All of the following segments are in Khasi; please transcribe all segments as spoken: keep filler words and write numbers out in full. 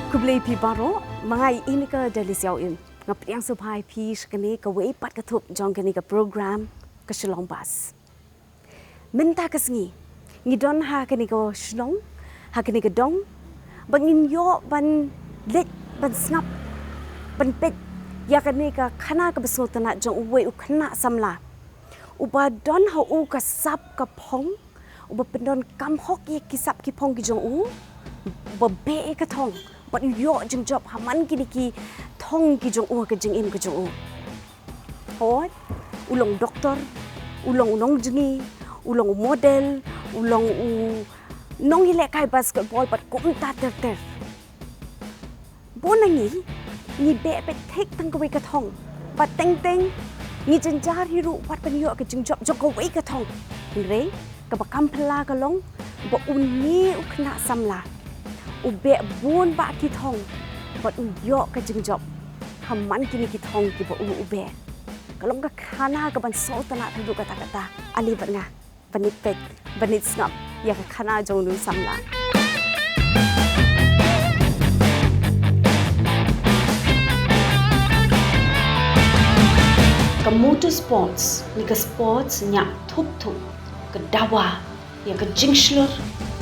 Khublei phi baroh, ma nga i Inika Dalisio Im. Nga pdiang sngewbha ïa phi sha kane kawei pat ka thup jong kane ka program ka Shillong Buzz. Mynta ka sngi ngi don ha kane ka shnong, ha kane ka dong, ba ngin ïoh ban leit ban sngap, ban peit ïa kane ka khana kaba sngewtynnat jong uwei u khynnah samla uba don ha u ka sap ka phong, uba pyndonkam hok ïa ki sap ki phong ki jong u, uba beh ïa ka thong bad u ïoh jingjop ha man kine ki thong ki jong u ha ka jingim ka jong u. Hooid, u long doktor, u long u nongjngi, u long u model, u long u nongïalehkai basketball bad kumta ter ter. Bun na ngi, ngi beh beit thik tang kawei ka thong. Bad teng teng ngi jynjar hi ruh wat ban ïoh ka jingjop jong kawei ka thong. Hynrei kaba kham phylla ka long ba une u khynnah samla u beh bun bah ki thong bad u ïoh ka jingjop ha man kine ki thong kiba u u beh. Ka long ka khana kaban sngewtynnat haduh katta katta. Ale bad nga ban ïa peit, ban ïa sngap ïa ka khana jong une u samla. Ka motor sports ne ka sports ñiah thup thup ka dawa ïa ka jingshlur,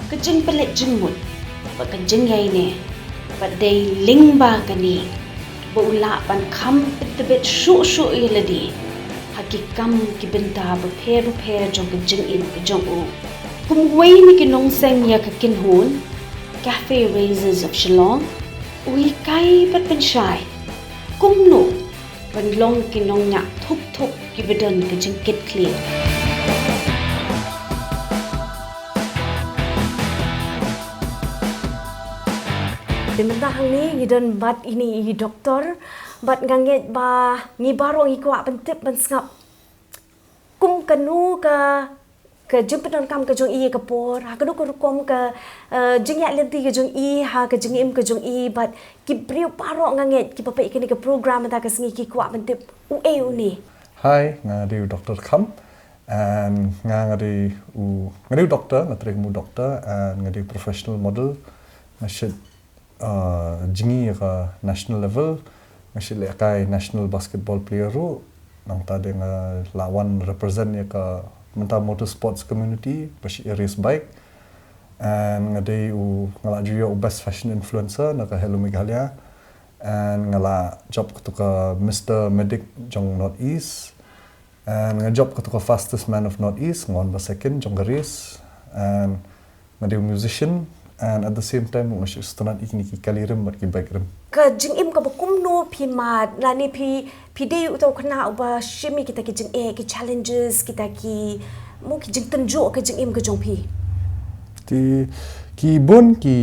ka jingpynleit jingmut bad ka jingïaineh. Bad dei lyngba kane ba u lah ban kham pyntbit shuh shuh ïa lade ha ki kam ki bynta bapher bapher jong ka jingim ka jong u. Kum uwei na ki nongseng ïa ka kynhun Cafe Raisers of Shillong, u hikai bad pynshai kumno ban long ki nongñiah thup thup kiba don ka jingkitkhlieh. Te mynta hangne ngi don bad ine i doktor, bad nga ngeit ba ngi baroh ngi kwah ban tip ban sngap kum kano ka, ka jingpyndonkam ka jong i ïa ka por, ha kano ka rukom ka, eh, jingïaid lynti ka jong i ha ka jingim ka jong i, bad ki briew baroh nga ngeit kiba peit kane ka program mynta ka sngi ki kwah ban tip uei une. Hi, nga dei u Doktor Kham. And nga, nga dei u, nga dei u doktor, nga trei kum u doktor, and nga dei u professional model. Nga shait, uh, jngi ïa ka national level, nga shait lehkai national basketball player ruh. Nangta de nga la wan represent ïa ka mynta motor sports community ba shait race bike. And nga dei u, nga la ju ïoh u best fashion influencer na ka Hello Meghalaya. And nga la jop katto ka Mister Medic jong North East. And nga jop katto ka fastest man of North East, nga wan ba second jong ka race. And nga dei u musician, and at the same time nga shait sngewtynnat ïa kine ki kali rim bad ki bike rim. Ka jingim kaba kumno phi mad, lane phi, phi dei uta u khynnah uba shim ïa kita ki jingeh, ki challenges, kita ki, mo, ki jingtynjuh ka jingim ka jong phi? Te ki bun ki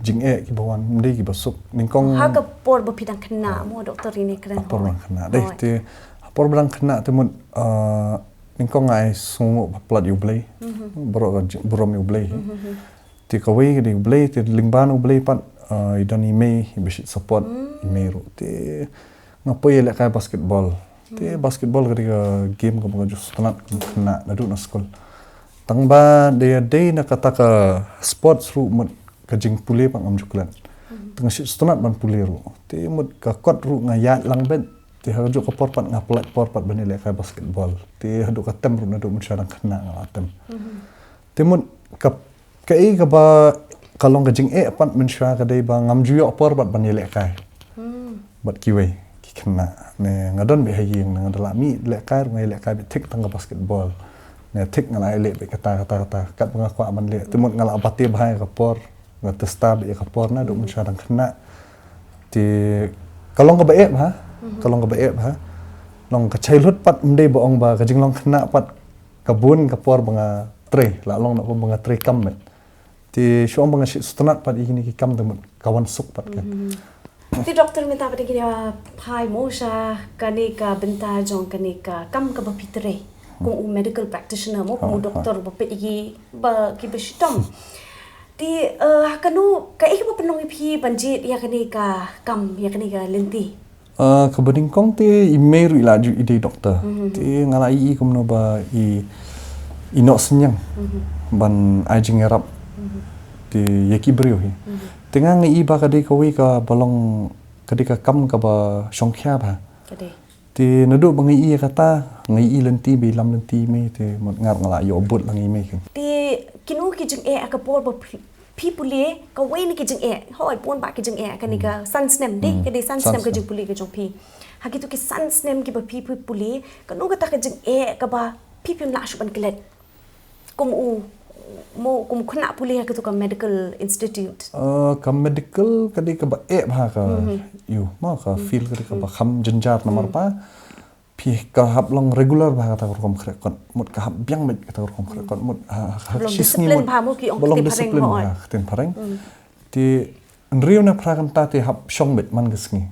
jingeh kiba wan, ym dei kiba suk. Nyngkong ha ka por ba phi dang khynnah, mo, doktor, ine kren. Ha por ba dang khynnah. Dei, te ha por ba dang khynnah te mut, uh, nyngkong nga ai sngewnguh palat ïa U Blei. Baroh ka jing-, burom ïa U Blei. Te kawei ka dei U Blei, te lyngba U Blei pat, uh, i don i mei iba shait support, i mei ruh. Te nga poi ïalehkai basketball. Te basketball ka dei ka game kaba nga ju sngewtynnat kum khynnah naduh na skul. Tang ba dei, dei na kata ka sports ruh mut ka jingpule pat ngam ju klet. Te nga shait sngewtynnat ban pule ruh. Te mut ka kot ruh nga ïaid lang beit. Te ha kajuh ka por pat nga pynlait por pat ban ïalehkai basketball. Te haduh ka tem ruh naduh mynshuwa dang khynnah nga la tem. Te mut ka, kaei kaba ka long ka jingeh pat mynshuwa ka dei ba ngam ju ïoh por pat ban ïalehkai bad kiwei ki khynnah. Ne nga don beit ha ïing, ne nga da lah mih lehkai ruh nga ïalehkai beit thik tang ka basketball. Ne thik nga la ïaleh beit kata, kata, kata, katba nga kwah ban leh. Te mut nga la bate bha ïa ka por, nga testa beit ïa ka por naduh mynshuwa dang khynnah. Te ka long kaba eh bha, ka long kaba eh bha. Long ka childhood pat, ym dei ba ong ba ka jinglong khynnah pat ka bun ka por ba nga trei, la long na ba nga trei kam beit. Te shu ong ba nga shait sngewtynnat pat ïa kine ki kam te mut ka wan suk pat ka. Te doktor, mynta pat kine, ah, phai mo sha kane ka bynta jong kane ka kam kaba phi trei kum u medical practitioner, mo, kum u doktor ba peit ïa kiba, kiba shitom. Te, eh, ha kano, kaei kaba pynlong ïa phi ban jied ïa kane ka kam, ïa kane ka lynti? Ah, kaba nyngkong te i mei ruh i la ju i dei doktor. Te nga la ïohi kumno ba i, i noh synñiang ban ai jingïarap te ïa ki briew hi. Te nga ngi i ba ka dei kawei kaba long, ka dei ka kam kaba shongkhia bha. Ka dei. Te naduh ba ngi i kata, ngi i lynti ba i lam lynti mei, te mut nga ruh nga la ïoh bud lang i mei kin. Te kino ki jingeh ha ka por ba phi, phi pule, kawei na ki jingeh, hooid, bun bah ki jingeh, kane ka san snem dei, ka dei san snem ka jingpule ka jong phi. Ha kito ki san snem kiba phi phi pule, kano kata ka jingeh kaba phi phim lah shuh ban klet? Kum u, mo, kum u khynnah pule ha kito ka medical institute. Eh, ka medical ka dei kaba eh bha ka, ïoh, mo, ka field ka dei kaba kham jynjar namar ba phi ka hap long regular bha kata ka rukom khreh kot, mut ka hap biang beit kata ka rukom khreh kot, mut ha, ha, ha, long shi sngi discipline mut bha, mo, ki ong ba long ktien phareng, discipline hooid. Ha, ktien phareng. Te hynriew ne phra kynta te hap shong beit man ka sngi.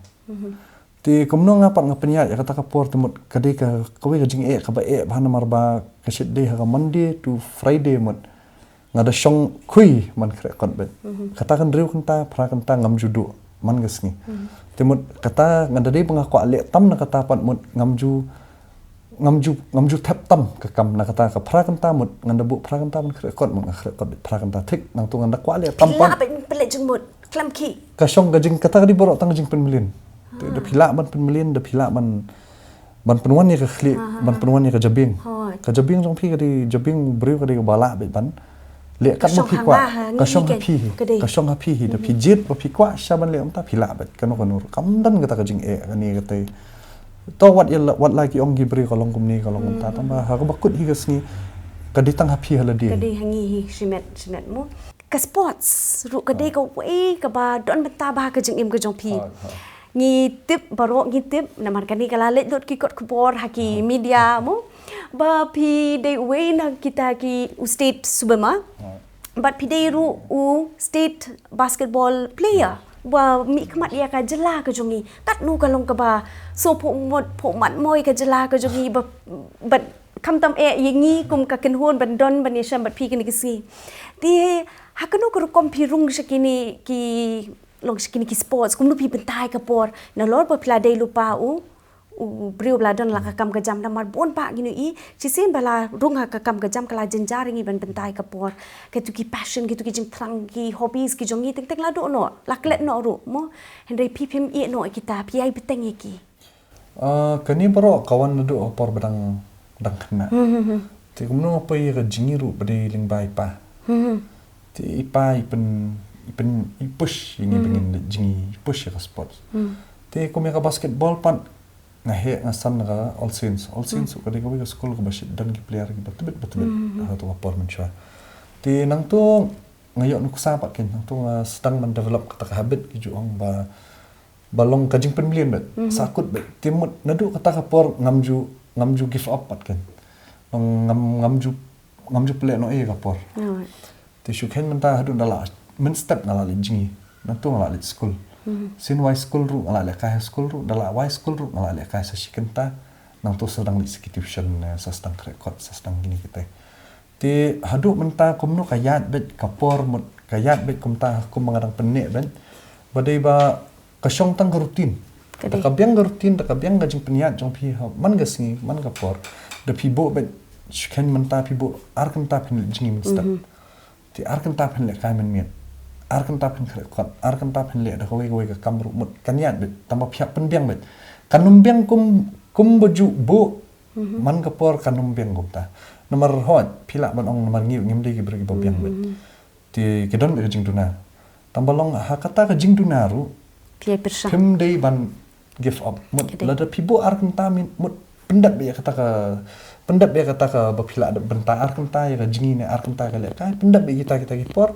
Te kumno nga pat nga pynïaid ïa kata ka por, te mut ka dei ka, kawei ka jingeh kaba eh bha namar ba ka shit dei ha ka Monday to Friday mut nga da shong khui man khreh kot beit. Kata ka hynriew kynta, phra kynta ngam ju duh man ka sngi. Te mut kata nga da dei ba nga kwah leh tam na kata pat mut ngam ju, ngam ju, ngam ju thep tam ka kam na kata ka phra kynta mut nga da buh phra kynta man khreh kot mut nga khreh kot beit phra kynta thik, nangtu nga da kwah leh tam pat. Phi lah ban pynleit jingmut khlem khih. Ka shong ka jing, kata ka dei baroh tang ka jingpynmlien. Te da phi lah ban pynmlien, da phi lah ban, ban pynwan ïa ka khlieh, ban pynwan ïa ka jabieng. Hooid. Ka jabieng jong phi ka dei jabieng briew ka dei kaba lah beit ban leh kat ma phi kwah. Ka shong ha phi hi. Ka dei. Ka shong ha phi hi. Da phi jied ba phi kwah sha ban leh kumta phi lah beit. Kano kano ruh. Kam don kata ka jingeh kane kata. To wat ïa la, wat la ki ong ki briew ka long kumne ka long kumta. Tang ba ha kaba kut hi ka sngi ka dei tang ha phi ha lade. Ka dei ha ngi hi shimet shimet mo. Ka sports ruh ka dei kawei kaba don bynta bha ha ka jingim ka jong phi. Hooid, hooid. Ngi tip, baroh ngi tip, namar kane ka la leit lut ki kot khubor ha ki media mo, ba phi dei uwei na kita ki u state swimmer. Hooid. Bad phi dei ruh u state basketball player. Ba mihkhmat ïa ka jylla ka jong ngi. Katno ka long kaba sngewphuh mut, phuh mat mo ïa ka jylla ka jong ngi ba, bad khamtam eh ïa ngi kum ka kynhun ban don ban ïashem bad phi kine ki sngi. Te ha kano ka rukom phi rung sha kine ki, long sha kine ki sports, kumno phi pyntai ka por nalor ba phi la dei lypa u, u briew ba la don la ka kam ka jam, namar bun bah ngi ïohi shisien ba la rung ha ka kam ka jam ka la jynjar ïa ngi ban pyntai ka por. Kito ki passion, kito ki jingthrang, ki hobbies ki jong ngi teng teng la duh noh, la klet noh ruh mo. Hynrei phi phim ïeh noh ïa kita, phi ïai bteng ïa ki. Ah, kane baroh ka wan naduh ha por ba dang, dang khynnah. Te kumno nga poi ïa ka jingïaroh ba dei lyngba i pa. Te i pa i pyn, i pyn, i push ïa ngi ba ngin leit jingïaroh, i push ïa ka sports. Te kum ïa ka basketball pat nga heh nga san na ka All Saints. All Saints ka dei kawei ka skul kaba shait don ki player kiba tbit ba tbit ha kato ka por mynshuwa. Te nangto nga ïoh nuksa pat kin, nangto nga sdang ban develop kata ka habit ki ju ong ba ba long ka jingpynmlien beit, sahkut beit. Te mut naduh kata ka por ngam ju, ngam ju give up pat kin. Long ngam, ngam ju, ngam ju pynleh noh ïa ka por. Te shu khein mynta haduh da la mynstep nga la leit jingïaroh. Nangto nga la leit skul. Sien wai skul ruh nga la lehkai ha skul ruh, da la wai skul ruh nga la lehkai sa shi kynta. Nangto sa dang leit sa ki tuition, eh, sa sdang khreh kot, sa sdang kine kita. Te haduh mynta kumno ka ïaid beit ka por mut, ka ïaid beit kumta ha kum ba nga dang pynneh beit. Ba dei ba ka shong tang ka routine. Ka dei. Da ka biang ka routine, da ka biang ka jingpynïaid jong phi ha man ka sngi, man ka por. Da phi buh beit, shu khein mynta phi buh ar kynta phin leit jingïaroh mynstep. Te ar kynta phin lehkai mynmiet. Ar kynta phin khreh kot, ar kynta phin leh da kawei kawei ka kam ruh mut kan ïaid beit, tang ba phi hap pynbiang beit. Kan ym biang kum, kum ba ju buh man ka por kan ym biang kumta. Namar hooid, phi lah ban ong namar ngi ngim dei ki briew kiba biang beit. Te ki don beit ka jingduna. Tang ba long ha kata ka jingduna ruh phim dei ban give up. Mut lada phi buh ar kynta mynmiet, mut pyndep beit ïa kata ka, pyndep beit ïa kata ka ba phi lah dep bynta ar kynta ïa ka jingïaroh ne ar kynta ïa ka lehkai, pyndep beit kita kita ki por.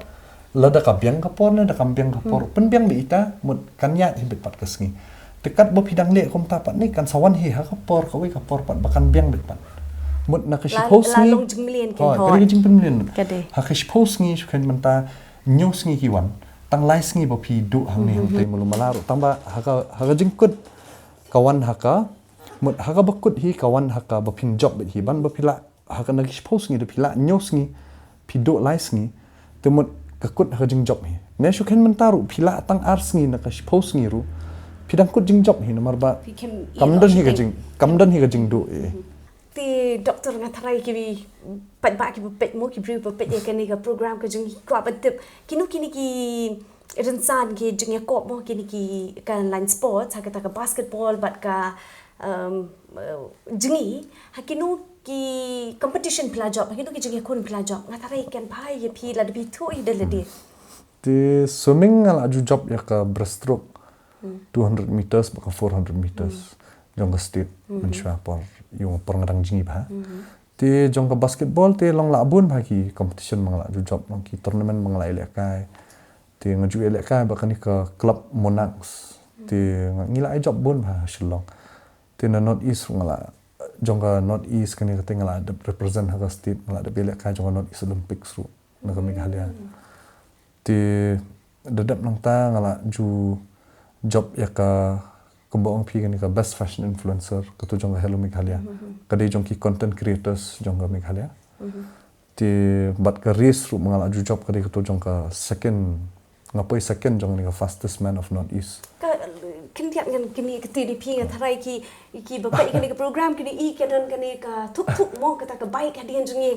Lada ka biang ka por ne da kam biang ka por, pynbiang beit ita, mut kan ïaid hi beit pat ka sngi. Te katba phi dang leh kumta pat ne kan sa wan hi ha ka por kawei ka por pat ba kan biang beit pat. Mut na ka shiphew sngi. Hooid, ka dei ka jingpynmlien. Ka dei. Ha ka shiphew sngi shu khein mynta hynñiew sngi ki wan. Tang lai sngi ba phi duh hangne hangtei malu mala ruh. Tang ba ha ka, ha ka jingkut ka wan ha ka, mut ha kaba kut hi ka wan ha kaba phin jop beit hi ban ba phi lah ha ka na ki shiphew sngi da phi lah hynñiew sngi, phi duh lai sngi, te mut ka kut ha ka jingjop hi. Ne shu khein mynta ruh phi lah tang ar sngi na ka shiphew sngi ruh phi dang kut jingjop hi namar ba kam don hi ka jing, kam don hi ka jingduh eh. Te doktor nga tharai ki paidbah kiba peit mo, ki briew ba peit ïa kane ka program ka jong ngi kwah ban tip kino kine ki rynsan ki jingïakop mo, kine ki ka line sports, ha kata ka basketball bad ka, um, uh, jngi, ha kino ki competition phi la jop, ha kino ki jingïakhun phi la jop? Nga tharai kan phai ïa phi lada phi thuh ïa da lade. Te swimming nga la ju jop ïa ka breaststroke, two hundred meters bad ka four hundred meters jong ka state, mynshuwa por, ïa por nga dang jngi bha. Te jong ka basketball te long la bun bha ki competition ba nga la ju jop, long ki tournament ba nga la ïalehkai. Te nga ju ïalehkai bad kane ka club Monarchs. Te nga, ngi la ïa jop bun bha ha Shillong. Te na North East ruh nga la, jong ka North East kane ka te nga la dep represent ha ka state, nga la dep ïalehkai jong ka North East Olympics ruh na ka Meghalaya. Te da dep nangta nga la ju jop ïa ka, kumba ong phi, kane ka best fashion influencer, kato jong ka Hello Meghalaya. Ka dei jong ki content creators jong ka Meghalaya. Te bad ka race ruh ma nga la ju jop, ka dei kato jong ka second, nga poi second jong kane ka fastest man of North East. Ka khyndiat ngan kynmaw kti ïa phi, nga tharai ki, ki ba peit kane ka program kine i ki don kane ka thuk thuk mo, kata ka bike hadien jong ngi.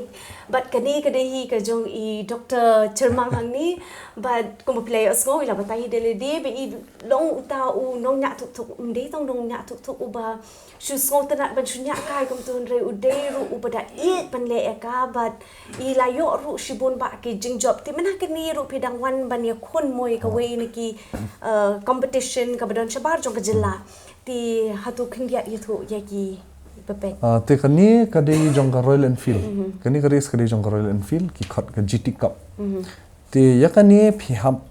Bad kane ka dei hi ka jong i Doctor Chyrmang hangne. Bad kumba phi la ïohsngew, i la batai hi da lade ba i long uta u nongñiah thuk thuk, um dei tang nongñiah thuk thuk uba shu sngewtynnat ban shu ñiah kai kumto, hynrei u dei ruh uba da ïeit ban leh ïa ka, bad i la ïoh ruh shibun bah ki jingjop. Te mynta kane ruh phi dang wan ban ïakhun mo ïa kawei na ki, uh, competition kaba don shabar jong ka jylla. Te hato khyndiat ïathuh ïa ki ba peit. Ah, te kane ka dei jong ka Royal Enfield. Kane ka race ka dei jong ka Royal Enfield, ki khot ka G T Cup. Te ïa kane phi hap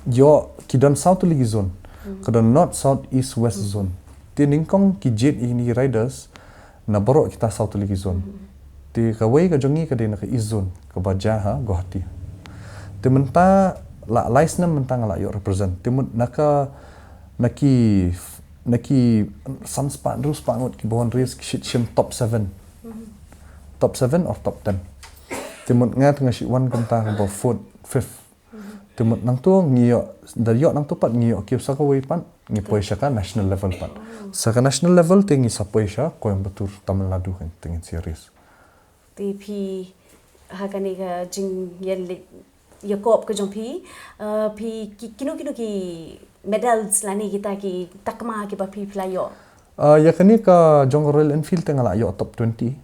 ïoh, ki don saw tylli ki zone. Ka don North, South, East, West zone. Te nyngkong ki jied ïa kine ki riders na baroh kita saw tylli ki zone. Te kawei ka jong ngi ka dei na ka East zone, kaba jia ha Guwahati. Te mynta la lai snem mynta nga la ïoh represent. Te mut na ka, na ki, na ki san spah hynriew spah ngut kiba wan race, ki shait shim top seven. Top seven or top ten. Te mut nga te nga shait wan kumta kaba fourth, fifth. Te mut nangto ngi ïoh, da ïoh nangto pat ngi ïoh kiew sa kawei pat, ngi poi sha ka national level pat. Sa ka national level te ngi sa poi sha Coimbatore, Tamil Nadu, kan te ngin sa race. Te phi ha kane ka jingïaleit ïakop ka jong phi, uh, phi ki, kino kino ki medals lane kita ki takma kiba phi, phi la ïoh? Uh, ïa kane ka jong ka Royal Enfield te nga la ïoh top twenty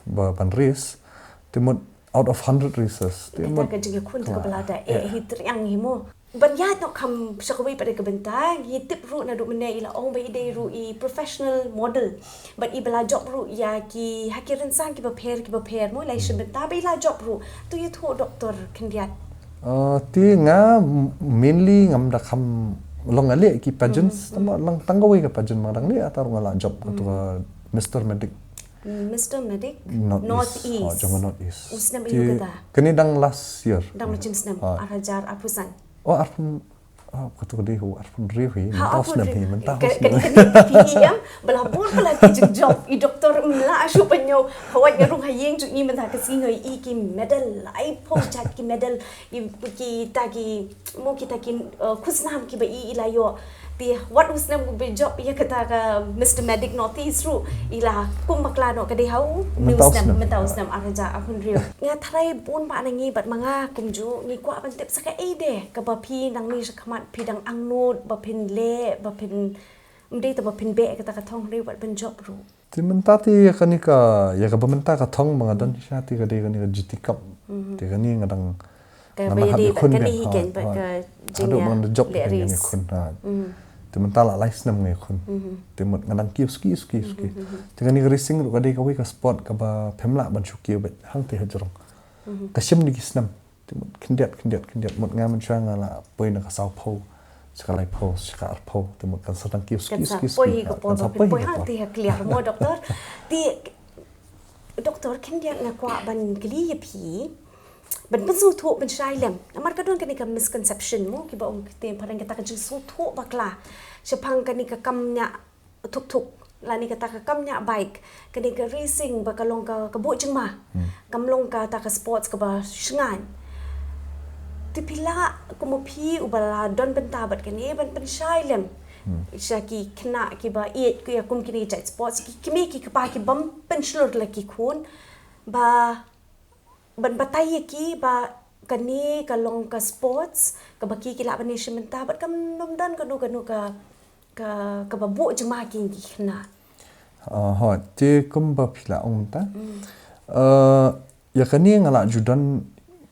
ba ban race. Te mut out of hundred races. Te mut ka jingïakhun te kaba la da eh hi triang hi mo. Ban ïaid noh kham sha kawei pat ka bynta, ngi tip ruh naduh mynne i la ong ba i dei ruh i professional model. Bad i ba la jop ruh ïa ki, ha ki rynsan kiba pher kiba pher mo, lai sha bynta ba i la jop ruh. To ïathuh doktor khyndiat. Ah, te nga mainly ngam da kham long nga leh ki pageants, tang ba lang tang kawei ka pageant ma nga dang leh ata ruh nga la jop, kato ka Mister Medic. Mister Medic North East. Oh, jong North East. U snem aïu kata? Kane dang last year. Dang la jingsnem, ar hajar arphew san. Oh, arphew, ah, kato ka dei u arphew hynriew hi, mynta u snem hi, mynta u snem hi. Kane, kane, kane, kane, ba la bun ba la ki jingjop, i doktor, mm, la shu pynïoh, hawai nga rung ha ïing jong ngi mynta ka sngi nga ïohi ki medal, laiphew jait ki medal, i, kita ki, mo kita ki, uh, khusnam kiba i, i la ïoh. Te wat u snem u ba jop ïa kata ka Mister Medic North East ruh, i la kum bakla noh, ka dei ha u, mynta u snem, mynta u snem ar hajar arphew hynriew. Nga tharai bun ba na ngi bad ma nga kumjuh, ngi kwah ban tip sa kaei de kaba phi nangne sha khmat phi dang angnud ba phin leh, ba phin, ym dei tang ba phin beh kata ka thong hynrei wat ban jop ruh. Te mynta te ïa kane ka, ïa kaba mynta ka thong ba nga don shisha te ka dei kane ka G T Cup. Te kane nga dang, nga dang hap ïakhun, kane hi kein pat ka jingïaleh race. Te mynta la lai snem nga ïakhun. Te mut nga dang kiew suki, suki, suki. Te kane ka racing ruh ka dei kawei ka sport kaba phim lah ban shu kiew beit hangtei hajrong. Ka shim da ki snem. Te mut khyndiat, khyndiat, khyndiat, mut nga mynshuwa nga la poi na ka sawphew, sha ka laiphew, sha ka arphew, te mut kan sa dang kiew suki, suki, suki. Kan sa poi hi ka por ba phin poi hangtei ha kliar mo, doktor. Te doktor, khyndiat nga kwah ban kylli ïa phi, ban pynsngewthuh, ban shai lem. Namar ka don kane ka misconception mo, kiba ong ktien phareng kata ka jingsngewthuh bakla shaphang kane ka kam ñiah thuk thuk lane kata ka kam ñiah bike, kane ka racing ba ka long ka, ka buh jingma. Kam long kata ka sports kaba shngaiñ. Te phi lah kum ma phi uba la don bynta bad kane ban pynshai lem sha ki khynnah kiba ïeit ïa kum kine ki jait sports, ki kmie ki kpa ki bym pynshlur la ki khun, ba ban batai ïa ki ba Kane ka long ka sports kaba ki ki lah ban ïa shim bynta bad kam nym don kano kano ka ka kaba buh jingma ki ki khynnah. Uh, ho, te kumba phi la ong mynta. Uh, ïa kane nga la ju don,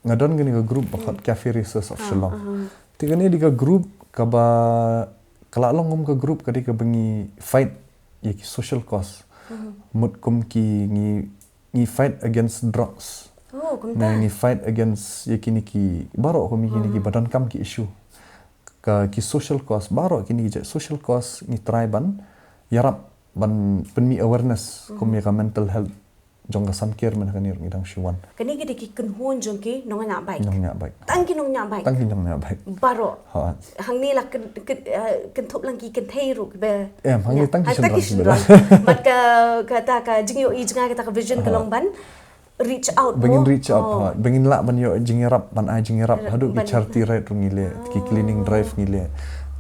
nga don kane ka group ba khot Cafe Racers of Shillong. Te kane dei ka group kaba ka la long kum ka group ka dei kaba ngi fight ïa ki social cause. Mut kum ki ngi ngi fight against drugs. Oh, Na kumta. Ngi fight against ïa kine ki baroh kum ïa kine ki ba donkam ki issue. Ka ki social cause baroh kine ki jait social cause ngi try ban ïarap ban pynmih awareness kum ïa ka mental health jong ka samker mynta kane ruh ngi dang shu wan. Kane ki dei ki kynhun jong ki nongñiah bike. Nongñiah bike. Tang ki nongñiah bike. Tang ki nongñiah bike. Baroh. Ha. Hangne la kyn, kyn, uh, kynthup lang ki kynthei ruh kiba. Em, hangne tang ki shynrang kiba. Mat ka kata ka jingïohi jong nga kata ka vision ka long ban reach out. Ba ngin reach out. Ha. Ba ngin lah ban ïoh jingïarap, ban ai jingïarap haduh ki charity ride ruh ngi leh, ki cleaning drive ngi leh.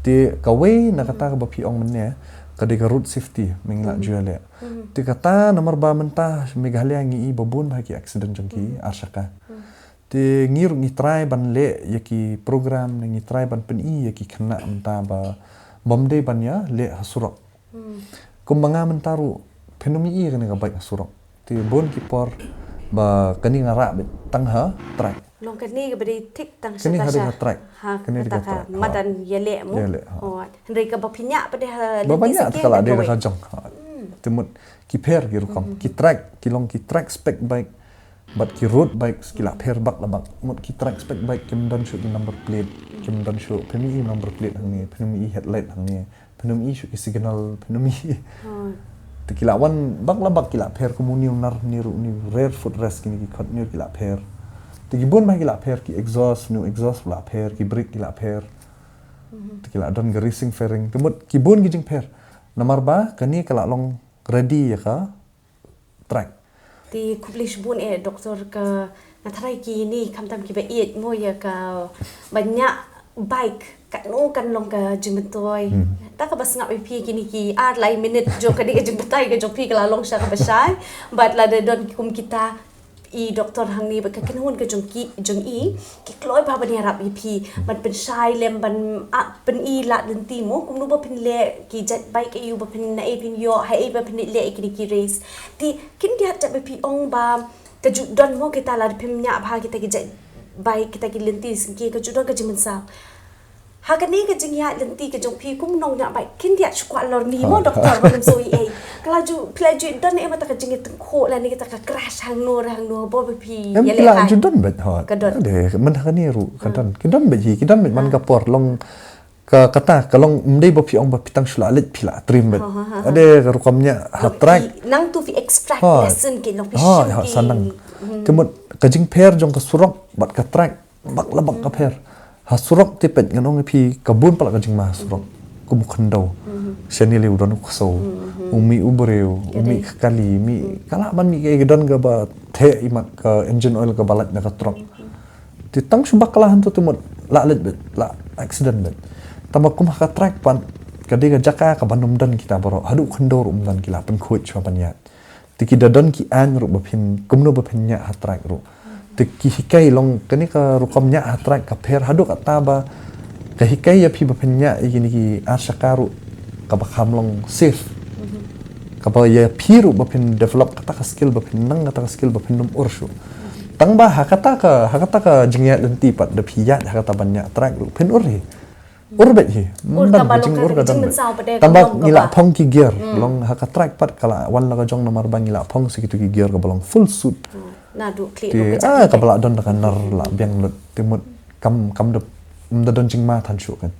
Te kawei na kata kaba phi ong mynne ka dei ka road safety ba ngin lah ju ïaleh. Te kata namar ba mynta Meghalaya ngi i ba bun bha ki accident jong ki ar shaka. Te ngi ruh ngi try ban leh ïa ki program ne ngi try ban pyni ïa ki khynnah mynta ba bym dei ban ïaleh ha surok. Kumba nga mynta ruh phin ym i kane ka bike ha surok. Te bun ki por ba kane nga rah beit tang ha track. Long kane kaba dei thik tang sha. Kane ha dei ka track. Kane dei ka track. Madan ïaleh mo. Ïaleh. Hynrei kaba phi ñiah pat dei ha. Ba phi ñiah ka la dei ka jong. Te mut ki pher ki rukom. Ki track, ki long ki track spec bike. Bad ki road bikes ki la pher bak la bak. Mut ki track spec bike kim don shuh ki number plate. Kim don shuh, phin ym i number plate hangne, phin ym i headlight hangne. Phin ym i shuh ki signal, phin ym i. Te ki la wan bak la bak ki la pher kum une u nar, une ruh, une u rear footrest kine ki khot une ruh ki la pher. Te ki bun bha ki la pher, ki exhaust, une u exhaust la pher, ki brake ki la pher. Te ki la don ka racing fairing. Te mut ki bun ki jingpher. Namar ba kane ka la long ready ïa ka track. Te khublei shibun eh doctor, ka nga tharai kine khamtam kiba ïeit mo ïa ka ba ñiah bike katno kan long ka jingmyntoi. Ta kaba sngap ïa phi kine ki ar lai minit jong ka dei ka jingbatai ka jong phi ka la long sha kaba shai. Bad lada don kum kita i doctor hangne bad ka kynhun ka jong ki jong i ki kloi bha ban ïarap ïa phi ban pynshai lem ban, ah, pyni lad lynti mo kumno ba phin leh ki jait bike aïu ba phin, naei phin ïoh, haei ba phin leh ïa kine ki race. Te khyndiat jait ba phi ong ba ka ju don mo kita lada phim ñiah bha kita ki jait bike, kita ki lynti syngkien, ka ju don ka jingmynsaw. Ha kane ka jingïaid lynti ka jong phi kum nongñiah bike khyndiat shu kwah lor mi mo doctor ba ngam soi ei. Ka la ju, phi la ju don ei ma ta ka jingïatyngkhuh lane kata ka crash hangno re hangno ba phi ïaleh. Em, ka la ju don beit. Ka don. Ade, mynta kane ruh ka don. Ki don beit hi, ki don beit man ka por long ka, kata ka long ym dei ba phi ong ba phi tang shu la leit phi la trim beit. Ade ka rukom ñiah ha track. Nangtu phi extract lesson ki long phi shim ki. Te mut ka jingpher jong ka surok bad ka track bak la bak ka pher. Ha surok te peit ngan ong ïa phi ka bun palat ka jingma ha surok. Kum u khyndew. Shane lei u don u ksew. U mih u briew, u mih ka kali, mih ka lah ban mih ka, ka don kaba theh imat ka engine oil kaba lait na ka trok. Te tang shu bakla hangto te mut la leit beit, la accident beit. Tangba kum ha ka track pat ka dei ka jaka kaba ym don kita baroh. Haduh u khyndew ruh ym don, ki la pynkhuid shuwa ban ïaid. Te ki da don ki aiñ ruh ba phin, kumno ba phin ñiah ha track ruh. Te ki hikai long kane ka rukom ñiah ha track ka pher haduh katta ba ka hikai ïa phi ba phin ñiah ïa kine ki ar shaka ruh kaba kham long safe. Kaba ïa phi ruh ba phin develop kata ka skill ba phin nang kata ka skill ba phin ym ur shuh. Tangba ha kata ka, ha kata ka jingïaid lynti pat da phi ïaid ha kata ban ñiah track ruh phin ur hi. Ur beit hi. Ur kaba long ka jingmynsaw pat de. Tangba ngi la phong ki gear. Long ha ka track pat ka la wan la ka jong namar ba ngi la phong sa kitu ki gear kaba long full suit. Naduh khlieh. Te ah kaba la don da ka nar la biang lut. Te mut kam, kam da, ym da don jingma than shuh kan.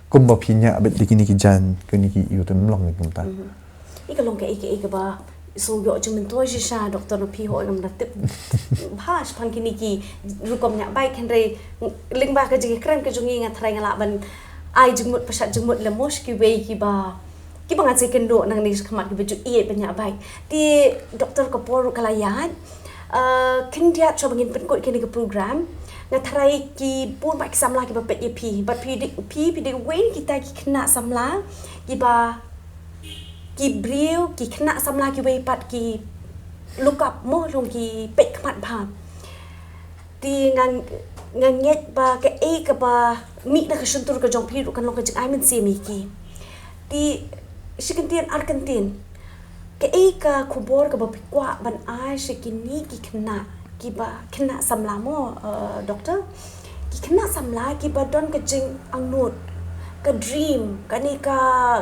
Kumba phi ñiah beit da kine ki jaiñ, kine ki ïew te ym long kumta. I ka long kaei kaei kaba shu ïoh jingmyntoi shisha doctor, na phi hooid ngam da tip bha shaphang kine ki rukom ñiah bike, hynrei lyngba ka jingkren ka jong ngi nga tharai nga lah ban ai jingmut, pynshai jingmut lem mo sha kiwei kiba, kiba ngan sa ïakynduh nangne shakhmat kiba ju ïeit ban ñiah bike. Te doctor ka por ruh ka la ïaid. Ah, khyndiat shuwa ba ngin pynkut kane ka program, nga tharai ki bun bha ki samla kiba peit ïa phi, bad phi dei, phi, phi dei wei na kita ki khynnah samla kiba, ki briew, ki khynnah samla kiwei pat ki look up mo, long ki peit khmat bha. Te ngan, Nga ngeit ba kaei kaba mih na ka shyntur ka jong phi ruh kan long ka jingai mynsiem ïa ki. Te shi kyntien ar kyntien, kaei ka khubor kaba phi kwah ban ai sha kine ki khynnah, kiba khynnah samla mo, eh, Doctor? Ki khynnah samla kiba don ka jingangnud, ka dream, kane ka,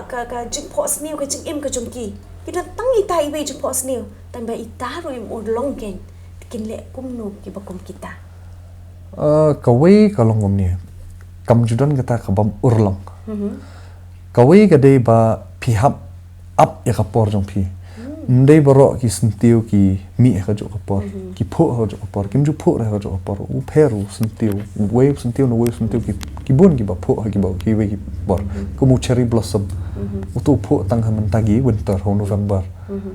ka, ka jingphohsniew, ka jingim ka jong ki. Ki don tang ita iwei i jingphohsniew, tangba ita ruh im urlong kein. Te kin leh kumno kiba kum kita? Ah, kawei ka long kumne. Kam ju don kata ka bym urlong. Mhm. Kawei ka dei ba phi hap ap ïa ka por jong phi. Hmm. Ym dei baroh ki syntiew ki mih ha kajuh ka por. Mhm. Ki phuh ha kajuh ka por. Kim ju phuh ha kajuh ka por. U pher u syntiew. Uwei u syntiew na uwei u syntiew ki, ki bun kiba phuh ha kiba kiwei ki por. Mhm. Kum u cherry blossom. Mhm. Uto u phuh tang ha mynta ki winter ha u November. Mhm.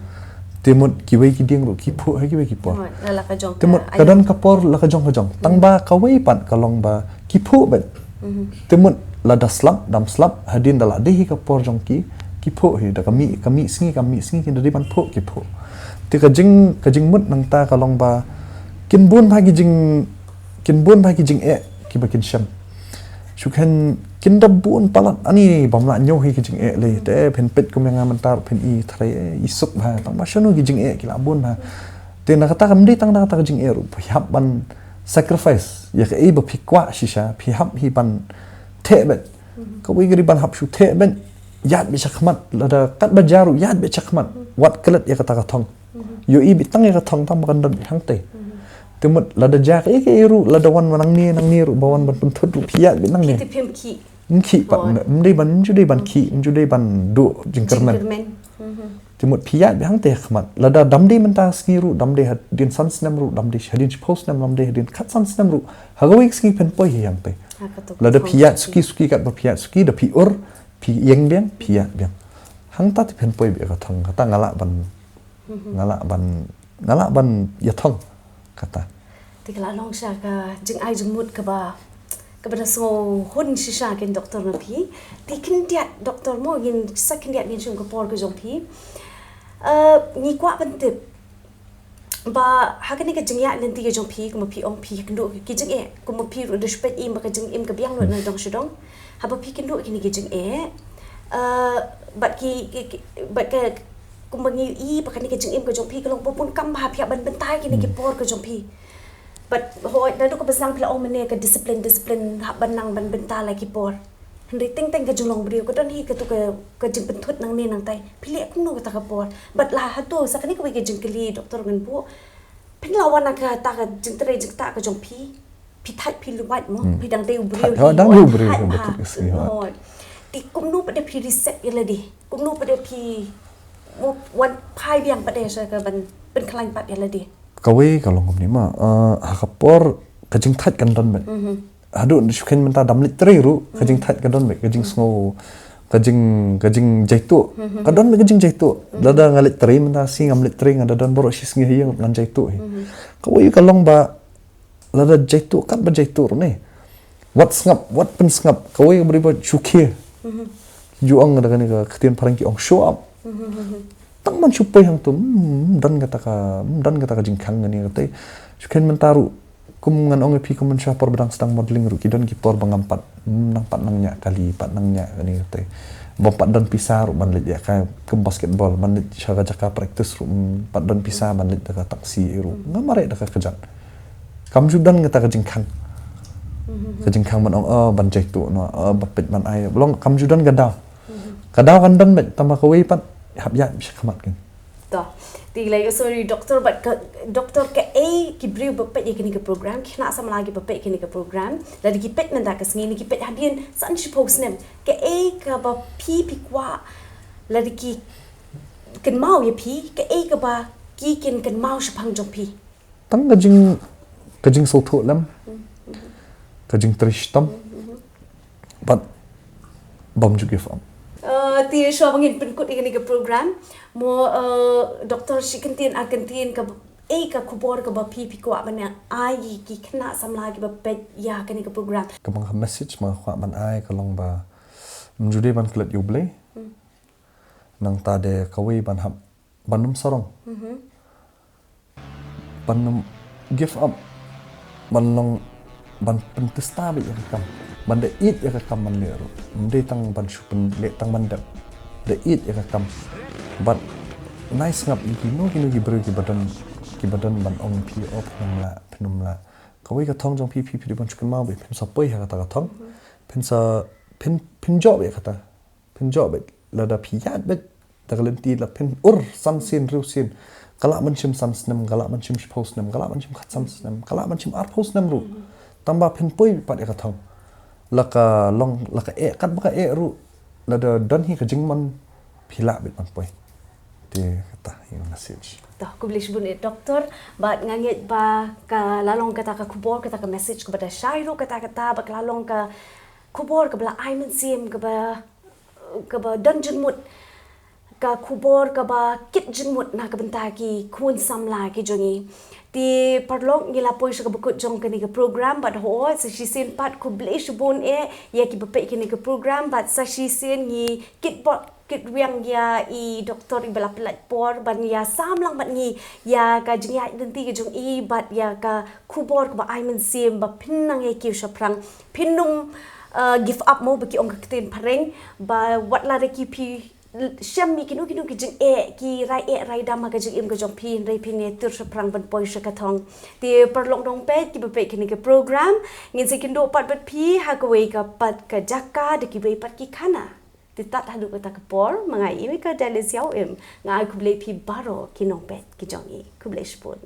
Te mut kiwei ki dieng ruh ki phuh ha kiwei ki por. Oh, la ka jong Te mut ka, ka don ka por la ka jong ka jong. Tang ba kawei pat ka long ba ki phuh beit. Mhm. Te mut lada slap, dam slap, hadien da la dei hi ka por jong ki, ki phuh hi, da ka mih, ka mih sngi, ka mih sngi, ki da dei ban phuh, ki phuh. Te ka jing, ka jingmut nangta ka long ba, kin bun bha ki jing, kin bun bha ki jingeh, kiba kin shem. Shu khein kin da bun palat, ani bym lah ñiew hi ki jingeh lei, te phin peit kum ïa nga mynta ruh phin i tharai, eh, i suk bha, tang ba shano ki jingeh ki la bun bha. Te na kata kam dei tang na kata ka jingeh ruh, phi hap ban sacrifice, ïa kaei ba phi kwah shisha, phi hap hi ban theh beit. Mhm. Kawei ka dei ban hap shu theh beit, ïaid beit shakhmat, lada katba jia ruh ïaid beit shakhmat, wat klet ïa kata ka thong. Mhm. Ïohi beit tang ïa ka thong tang ba kan don beit hangtei. Mhm. Te mut lada jia kaei kaei ruh, lada wan ma nangne nangne ruh, ba wan ban pynthut ruh, phi ïaid beit nangne. Ki te phim khih. Ym khih pat, ym dei ban, ym ju dei ban khih, ym ju dei ban duh jingkyrmen. Jingkyrmen. Mhm. Te mut phi ïaid beit hangtei ha khmat. Lada dam dei mynta sngi ruh, dam dei hadien san snem ruh, dam dei hadien shiphew snem, dam dei hadien khatsan snem ruh. Ha kawei ka sngi phin poi hi hangtei. Ha, ka tu. Lada phi ïaid suki suki katba phi ïaid suki, da phi ur, phi ïeng biang, phi ïaid biang. Hangta te phin poi beit ka thong, kata nga lah ban, nga lah ban, nga lah ban ïa thong. Kata. Te ka la long sha ka jingai jingmut kaba, kaba da sngew hun shisha kein Doctor na phi. Te khyndiat Doctor mo, ngin sa khyndiat ngin shim ka por ka jong phi. Eh, ngi kwah ban tip ba ha kane ka jingïaid lynti ka jong phi, kumba phi ong phi kynduh ki jingeh, kumba phi ruh da shu peit im ba ka jingim ka biang lut na dong sha dong. Haba phi kynduh kine ki jingeh, eh, bad ki, ki, ki, bad ka, kumba ngi i ba kane ka jingim ka jong phi ka long ba bun kam bha, phi hap ban bynta kine ki por ka jong phi. Bad hooid, naduh kaba sdang phi la ong mynne ka discipline, discipline hap ban nang ban bynta la ki por. Hynrei teng teng ka jinglong briew ka don hi katu ka, ka jingpynthut nangne nangtai. Phi leh kumno kata ka por? Bad la hato sa kane kawei ka jingkylli Doctor ngan buh. Phin la wan na kata ka jingtrei jingktah ka jong phi. Phi thait phi luwait mo, phi dang dei u briew hi, dang dei u briew hi, hooid. Te kumno pat de phi reset ïa lade? Kumno pat de phi wan phai biang pat de sha ka ban pynkhlaiñ pat ïa lade? Kawei ka long kumne ma, eh, ha ka por ka jingthait kan don beit. Mhm. Haduh shu khein mynta dam leit trei ruh, ka jingthait ka don beit, ka jingsngew, ka jing, ka jingjaituh. Mhm. Ka don beit ka jingjaituh. Mhm. Lada nga leit trei mynta sngi, ngam leit trei, nga da don baroh shi sngi ha ïing ngan jaituh hi. Mhm. Kawei ka long ba lada jaituh, katba jaituh ruh ne. Wat sngap, wat pynsngap, kawei ka briew ba shu khie. Mhm. Ju ong da kane ka ktien phareng ki ong show up. Mhm. Tang ban shu poi hangto, hmm, ym don kata ka, ym don kata ka jingkhang kane katei. Shu khein mynta ruh, kum ngan ong ïa phi kum mynshuwa por ba dang sdang modeling ruh, ki don ki por ba ngam pat, hmm, nang pat nang ñiah kali, pat nang ñiah kane katei. Bym pat don pisa ruh ban leit ïa ka, kum basketball, ban leit sha ka jaka practice ruh, hmm, pat don pisa ban leit da ka taxi ruh. Nga mareh da ka kjat. Kam ju don kata ka jingkhang. Mhm. Ka jingkhang ban ong, oh, ban jaituh noh, oh, ba peit ban ai. Ba long kam ju don ka daw. Mhm. Ka daw kan don beit, tangba kawei pat hap ïaid shakhmat kein. To. Te lei, oh, sorry, Doctor, bad ka, Doctor, kaei ki briew ba peit ïa kane ka program, ki khynnah samla kiba peit ïa kane ka program, lada ki peit mynta ka sngi ne ki peit hadien san shiphew snem, kaei kaba phi phi kwah lada ki kynmaw ïa phi, kaei kaba ki kin kynmaw shaphang jong phi? Tang ka jing, ka jingsngewthuh lem. Ka jingtrei shitom. Bad bym ju give up. Eh, te shuwa ba ngin pynkut ïa kane ka program, mo, eh, Doctor, shi kyntien ar kyntien, kaei ka khubor kaba phi phi kwah ban ai ïa ki khynnah samla kiba peit ïa kane ka program? Kaba nga message ba nga kwah ban ai ka long ba ym ju dei ban klet ïa U Blei. Hmm. Nangta de kawei ban hap ban ym sarong. Mhm. Ban ym give up. Ban long ban pyntesta beit ïa ka kam, ban da ïeit ïa ka kam ban leh ruh. Ym dei tang ban shu pynleh tang ban dep, da ïeit ïa ka kam. Bad nai sngap ïa kino kino ki briew kiba don, kiba don ban ong ïa phi, oh, phin ym lah, phin ym lah. Kawei ka thong jong phi, phi, phi dei ban shu kynmaw beit, phin sa poi ha kata ka thong, phin sa, phin, phin jop ïa kata. Phin jop beit, lada phi ïaid beit da ka lynti, la phin ur san sien, hynriew sien. Ka lah ban shim san snem, ka lah ban shim shiphew snem, ka lah ban shim khatsan snem, ka lah ban shim arphew snem ruh. Tang ba phin poi pat ïa ka thong. La ka long, la ka eh, katba ka eh ruh, lada don hi ka jingmon, phi lah beit ban poi. Te kata hi message. To, khublei shibun eh, Doktor. Bad nga ngeit ba ka la long kata ka khubor, kata ka message kaba da shai ruh, kata, kata, ba ka la long ka khubor kaba la ai mynsiem, kaba, kaba don jingmut, ka khubor kaba kit jingmut na ka bynta ki khun samla ki jong ngi. Te paralok, ngi la poi sha kaba kut jong kane ka program, bad ho, sa shisien pat khublei shibun eh ïa kiba peit kane ka program, bad sa shisien ngi kitbok kitrwiang ïa i Doktor iba la pynlait por ban ïa sam lang bad ngi ïa ka jingïaid lynti ka jong i, bad ïa ka khubor kaba ai mynsiem ba phin nang ïa kiew shaphrang, phin ym, uh, give up mo, ba ki ong ka ktien phareng, ba wat la da ki phi shem ïa kino kino ki jingeh, ki rai eh rai dam ha ka jingim ka jong phi, hynrei phin ïa tur shaphrang ban poi sha ka thong. Te paralok nongpeit kiba peit kane ka program, ngin sa ïakynduh pat bad phi ha kawei ka pat ka jaka da kiwei pat ki khana. Te tad haduh kata ka por, ma nga i Mika Dalius Ïawim, nga ai khublei phi baroh ki nongpeit ki jong ngi. Khublei shibun.